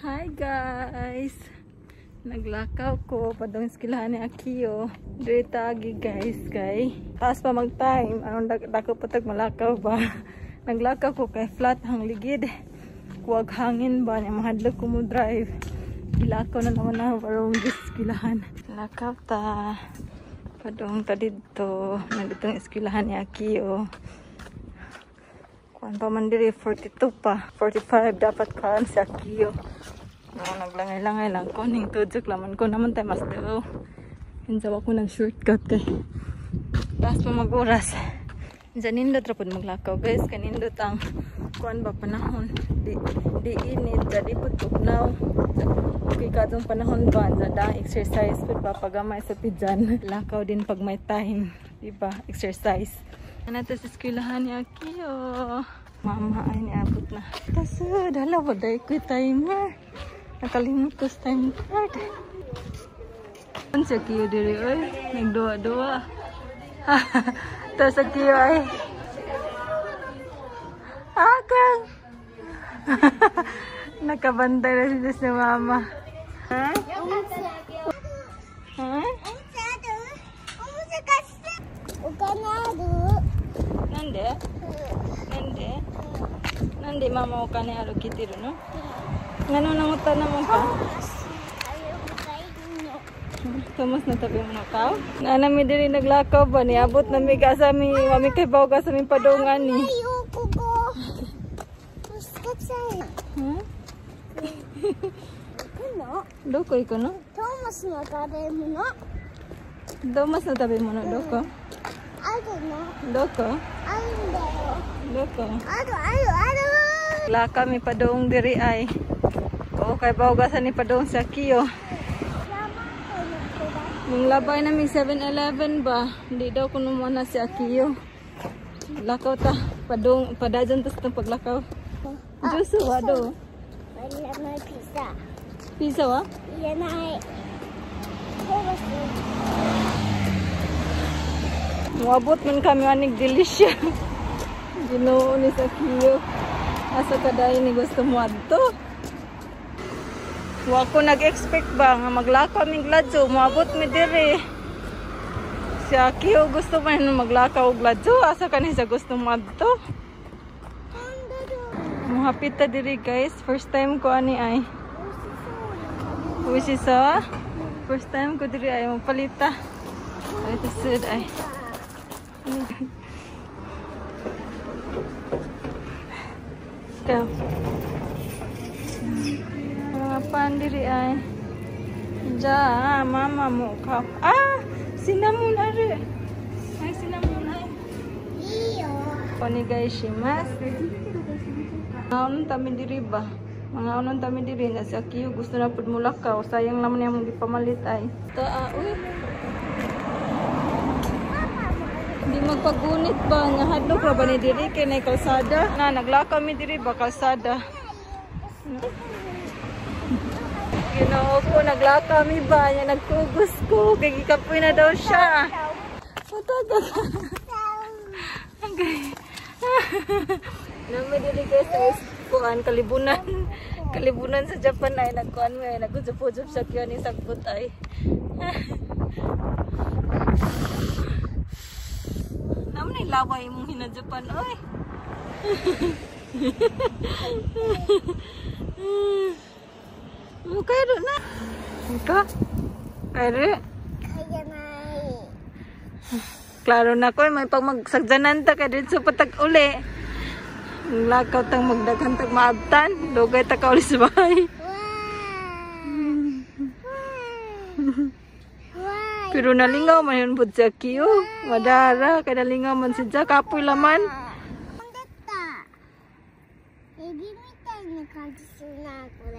Hi guys! Naglakaw ko padung eskwelahan ni Akio. Diri tagi guys kay taas pa mag time. Anong dako pa tag malakaw ba? Naglakaw ko kay flat ang ligid. Kuwag hangin ba niya, mahadlok ko mo drive. Gilakaw na naman na parang eskwelahan. Lakaw ta. Padung ta didto. Nandito ang eskwelahan ni Akio. Kuan pa man diri, 42 pa. 45 dapat kuan si Akio. No, naglangay-langay lang ko ning tudjok laman ko naman tayo mas daw. Kinsa ko nag shortcut kay taas pa mag-oras. Diyan nindot ra pud maglakaw guys, kanindot ang kuan ba, panahon. Di di init, di pud tugnaw. Okay kadtong panahon ba, da exercise pud pa pagamay sa pidyan. Lakaw din pag may time, di ba? Exercise. Ano to sa eskwelahan ni Akio? Mama ay niabot na. Tas dala ba day ko timer? Nakalimot ko sa time card. Ano sa Akio diri oy? Nagduwa-duwa. Tas sa Akio ay. Akang! Nakabantay na siya si mama. Ha? Ha? お金ある。なんでなんでなんでママお金ある来てるの Ngano nangutana mo ka? Thomas na tabi mo na ka? Na nami diri naglakaw ba niabot na mi ka sa mi mami kay baw ka sa mi padungan ni. ここ。 Ha? 行くのどこ行くの？トーマスの食べ物。トーマスの食べ物どこ？あるの。どこ？あるんだよ。どこ？あるあるある。 Lakaw mi padung diri ay. Oo, kay bawgasan ni padung sa Akio. Nung labay na mi 7-Eleven ba, hindi daw kuno mo na si Akio. Lakaw ta, padung, padajan tas itong paglakaw. Juice wa do. いらないピザ。 Pizza wa? いらない。トーマス。 Muabot man kami anig delisya. Ginoo ni sa Akio. Asa ka dahil ni gusto mo adto? Wa ko nag-expect ba nga maglakaw mi gladyo, moabot mi diri. Si Akio gusto man maglakaw og gladyo, asa ka ni siya gusto mo adto? Muhapit ta diri guys, first time ko ani ay. Oishiso? First time ko diri ay mapalita. Ay tasud ay. Ikaw. Mga pandiri ay. Ja, mama mo ka. Ah! Cinnamon are. Ay, cinnamon ay. いいよ。 Onegai shimasu. Mga unon tami diri ba? Mga unon tami diri na si Akio gusto na pud mulakaw. Sayang naman yung gipamalit ay. Ta, ah, uy. Di magpagunit ba nga hadlok ra ba ni diri kay nay kalsada? Na naglakaw mi diri ba kalsada. Ginoo ko, naglakaw mi ba nya nagkugos ko kay gikapoy na daw siya. Pataga ka. Okay. Nami diri guys sa kuan kalibunan. Kalibunan sa Japan ay nagkuan mi ay nagujop-ujop sa kiyo ni sagbot ay. Naman ay laway imong hinajapan oy. Mo kairo na. Ika? Kairo? かやない。 Klaro na ko, may pag magsagdanan ta kay dito patag uli. Lakaw tang magdaghan tag maabtan, dugay ta ka uli sa bahay. わ Pero nalingaw man yun pud si Akio. Madara kay nalingaw man si Jack, kapoy laman. 飛んでった。エビみたいな感じするな、これ。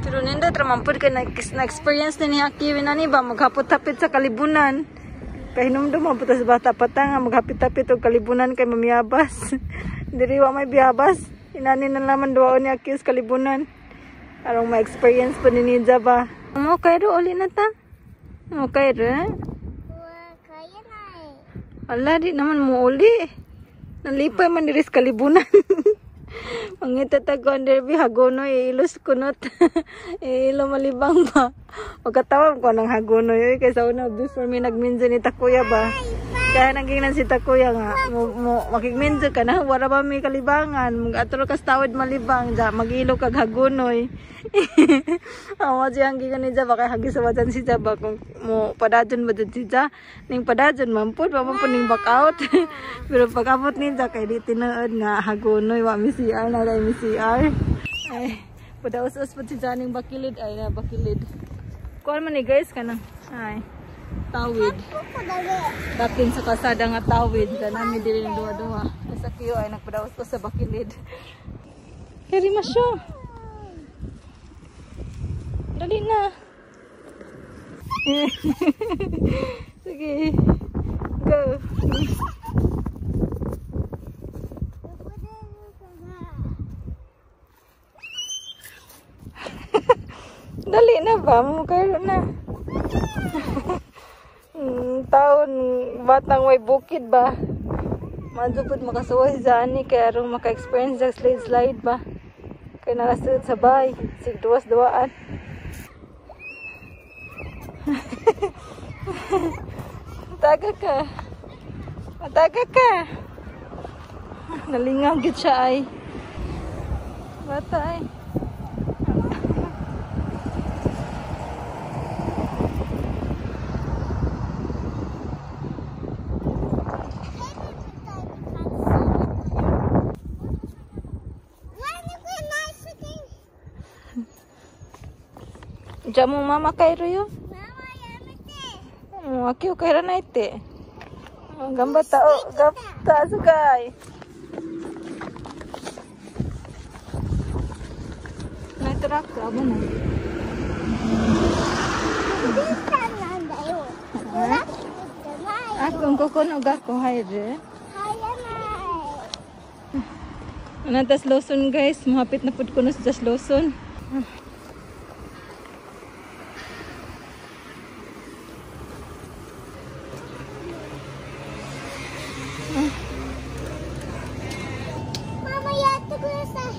Pero nindot ra man pud kay na-experience na ni Akio nani ba maghapot-hapit sa kalibunan. Kay hinumdum man pud sa bata pa ta nga maghapit-hapit og kalibunan kay mamiyabas. Diri wa may biyabas. Inani na naman duwaon ni Akio sa kalibunan. Arong ma-experience pa ni Ninja ba. Mo kairo uli na ta. Mo kairo. うわ、かやない。 Ala, di naman mo uli. Nalipay man diri sa kalibunan. Mangita ta ko derby hagonoy ilos kunot. Ilo malibang ba. Pagkatawa ko ng hagonoy oy kay sa una before mi nagminjo ni Takuya ba. Kaya nagingnan si Takuya nga mo makigminjo ka na wala ba mi kalibangan, mag-atro kas tawid malibang ja magilo kag hagonoy. Amo siya ang gikan ni ja baka hagi sa watan si ja ba kung mo padajon ba jud si ja ning padajon man pud wa man pud ning back out. Pero pag abot ni ja kay di tinuod nga hagonoy wa mi CR na dai mi CR. Ay padaos-os pud si ja ning bakilid ay na bakilid. Kuan man ni guys kanang ay tawid. Dakin sa kasada nga tawid kanami diri ning duha-duha. Sa kiyo ay nagpadaos-os sa bakilid. Keri masyo. Dali na. Sige. Go. Dali na ba? Mukha na. Taon batang way bukid ba? Madto pud makasuway sa ani kay arong maka-experience sa slide slide ba. Kay narasud sa bay, sig duwas duwaan. Mataga ka. Mataga ka. Nalingaw gid siya ay. Bata ay. じゃあもうママ帰るよ。ママやめて。もう秋を帰らないって。頑張った。お、頑張った。すごい。ナイトラック危ない。デンさんなんだよ。トラックじゃないよ。あ、ここの学校入る？入らない。 Anatas Lawson guys, mahapit na pud ko na sa Lawson. ママやってください。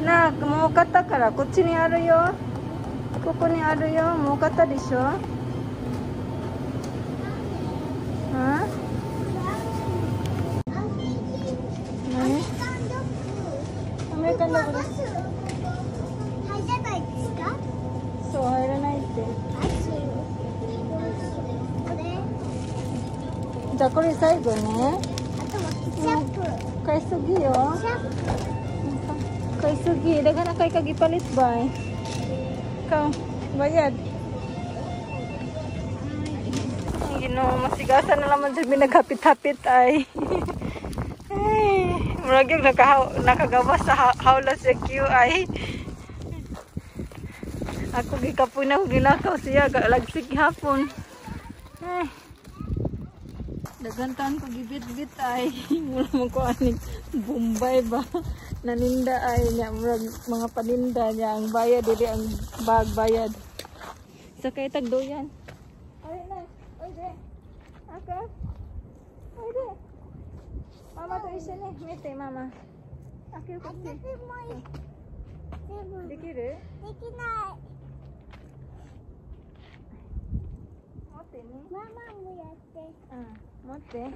なあ、もう買ったからこっちにあるよ。ここにあるよ。もう買ったでしょ。あ？何？アメリカンドッグ。バス入らないですか？そう、入らないって。バス。これ。じゃあこれ最後ね。あとはケチャップ。買いすぎよ。ケチャップ。 Kay sugi, daghan na kay kagipalit ba? Ikaw, bayad. Ang Ginoo, masigasan na naman sa binaghapit-hapit ay. Ay, murag yung nakagawas sa hawla sa QI. Ako gikapoy na ako gilakaw siya, lagsik hapon. Ay. Daghan taon ko gibit-bit ay. Mura man ko aning Bombay ba? Naninda ay niya, murag mga paninda niya ang bayad dili ang bag bayad. Sa kay tagdoyan. Ay na, oy de. Aka. Oy de. Mama to isha ne, mete mama. Aki ko 私も できる？できない。持ってね。ママもやって。うん、持って。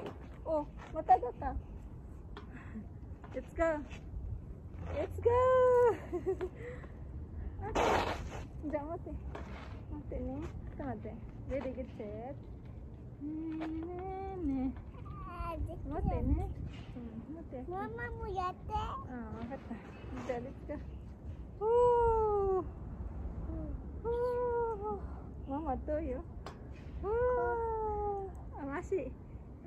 お、またがった。Let's go. Let's go. じゃあ持って。持ってね。ちょっと待って。Ready, get set. ねえねあーでえ。き持ってる。ね。うん、持って。ママもやって。うん、わかった。じゃあ、Let's go. ふう。ふう。ママどうよ。ふう。あましい。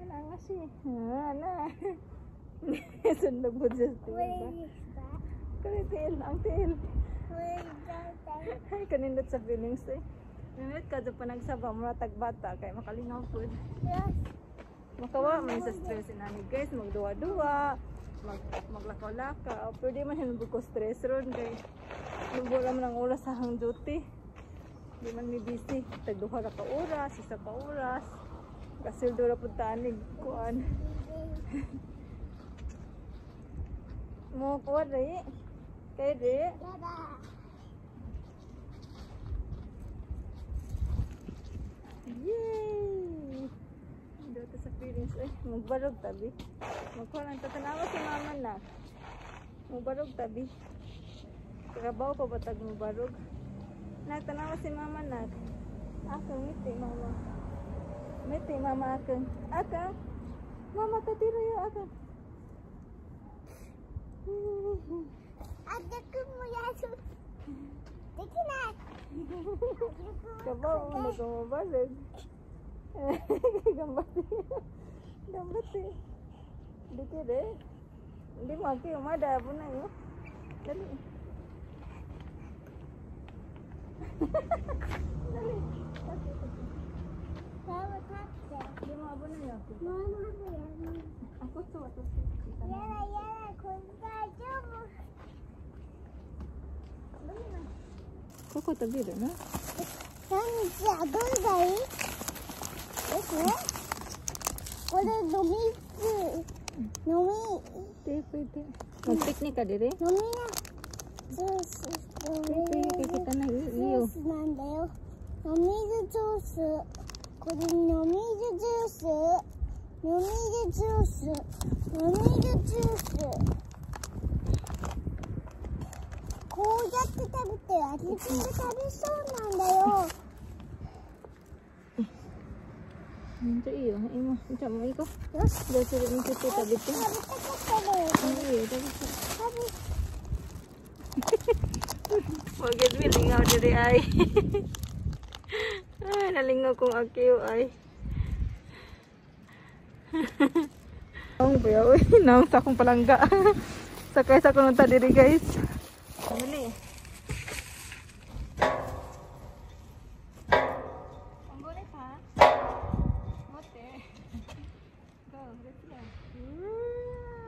あら、ましい。うん、なあ。Sundog mo dyan. これですか？ Kani tiil, ang tiil. これだい。 Ay, kanindot sa feelings eh. Nindot ka dyan pa nagsaba, mura tagbata, kay makalingaw po. Makawa man sa stress nani guys, magduwa-duwa, maglakaw-lakaw. Pero di man hinubog ko stress ron kay lubo raman ang oras sa hang duty. Di man mi busy, tagduha ra ka oras, isa ka oras. Kasildo ra pud tanig kuan. もう怖い。帰る。やだ。 Yay! Dito sa feelings. Ay, magbarog tabi. Magkuha lang. Tatanawa si mama na. Magbarog tabi. Kakabaw pa ba tag magbarog? Nak, tanawa si mama nak. Akang miti mama. Miti mama akang. Akang. Mama tatiro yo akang. あたくんもやる。できない。 Kabaw mo na kumabalog. Gambati. Gambati. Dikit eh. Hindi mo aki umada po na yun. Dali. Dali. Taki, taki. ママ立って。 Hindi mo abo na yun. ママもやる。 Ako to ato. やだやだ、これ大丈夫。 Dali na. Koko tabi na. 何じゃあどれがいい？え、これ？これ飲みつ飲み Te, pwede. Mag-picnic ka dire? 飲みなジュース飲 Pwede, み kita na ジュ iyo. ースなんだよ。飲み水ジュース。これ飲み水ジュース。飲み水ジュース。飲み水ジュース。こうやって食べて、あきくんが食べそうなんだよ。 Ito iyo. Imo. Ito mo iko. よし。 Dahil sila yung tuti tabi 食 te. べたかったのよ。 Iyo, tabi te. 食べ Wag mi lingaw diri ay. Ay, nalingaw kong akiw ay. Ang buya, uy, naong sa akong palangga. Sakay sa akong ta diri guys. Family. Ang gulay pa. Mote. Go, let's go.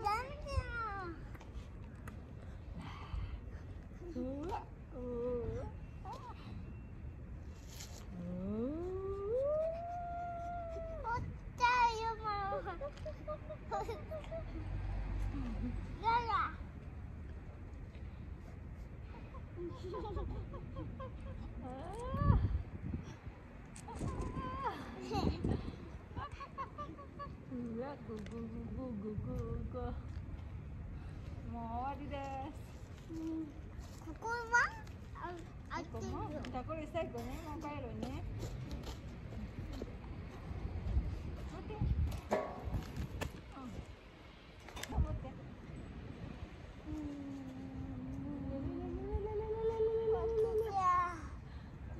やめてよ。おっちゃうよ、ママ。やだ。うわ、グググググググ。もう終わりです。ここはあ、あっここも、じゃあこれ最後ね、もう帰るね。待って。うん。頑張って。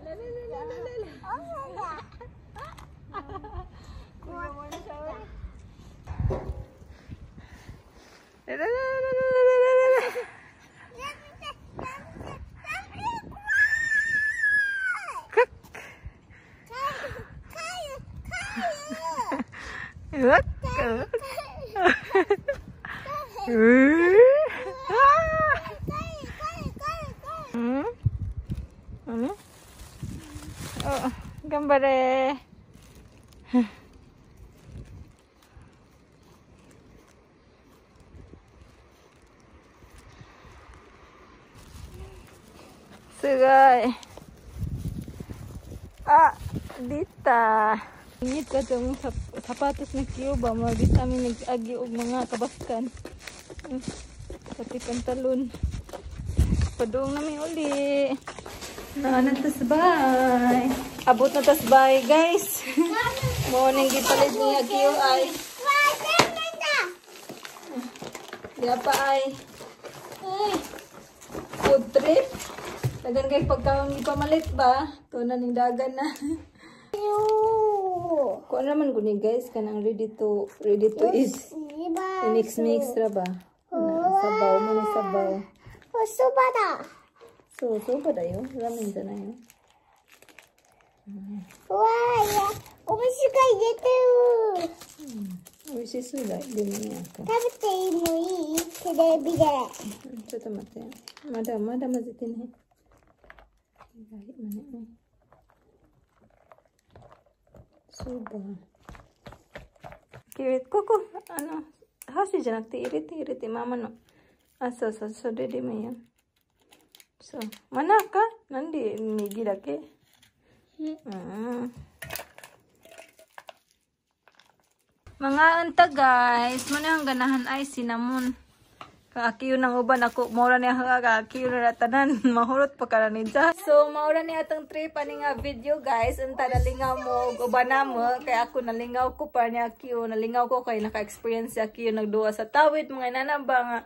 ラララララララ。おだ。ララララララララ。やめて、やめて、やめて、怖い。クッ。かゆ、かゆ、かゆ。うわっか。うー。あかゆ、かゆ、かゆ、かゆ。うん。うん。お、頑張れ。すごい。あ、出た。Ngit ka itong sapatos na Cuba. Mga sa amin nag-agi og mga kabaskan. Pati pantalon. Padung namin uli. Naa tas bay. Abot na tas bay, guys. Mo ning gipalit ni Akio ay. Di pa ay. Ay. Food trip. Dagan kay pagkaon ipamalit ba? Tunan ning dagan na. Kuan naman guni guys, kanang ready to eat. I-mix mix ra ba? Na, sabaw mo ni sabaw. おそばだ。 So, so ba dayo? Ramen sa na yun. うわーいや、お飯が入れてる。美味しそうだ。でもね、食べてもいい？テレビで。ちょっと待って。まだまだ混ぜてね。そうだ。ここ、箸じゃなくて入れて入れて、ママの。Ah, so, dili man yan. So, manaka. なんで右だけ Mga unta, guys, mo na ang ganahan ay cinnamon. Kaakiyo ng uban ako, mora niya kaakiyo na tanan, mahurot pa ka na niya. So, maura niya atong trip ani nga video, guys. Unta nalingaw mo og uban mo kay ako nalingaw ko para niya Akiyo, nalingaw ko kay naka-experience si Akiyo nagduwa sa tawid, mga inana ba nga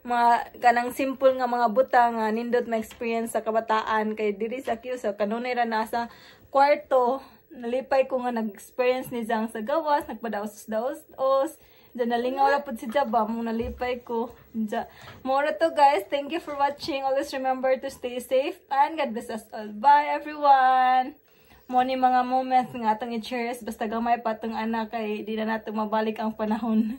mga kanang simple nga mga butang nga nindot ma-experience sa kabataan kay diri sa Akiyo sa kanunay ra nasa kwarto. Nalipay ko nga nag-experience ni Zang sa gawas, nagpadaos-daos-os. Diyan nalingaw ra pud si Jaba, mo nalipay ko. Diyan. Mora to, guys. Thank you for watching. Always remember to stay safe and God bless us all. Bye, everyone! Mo ni mga moments nga atong i-cherish basta gamay pa atong anak kay di na nato mabalik ang panahon.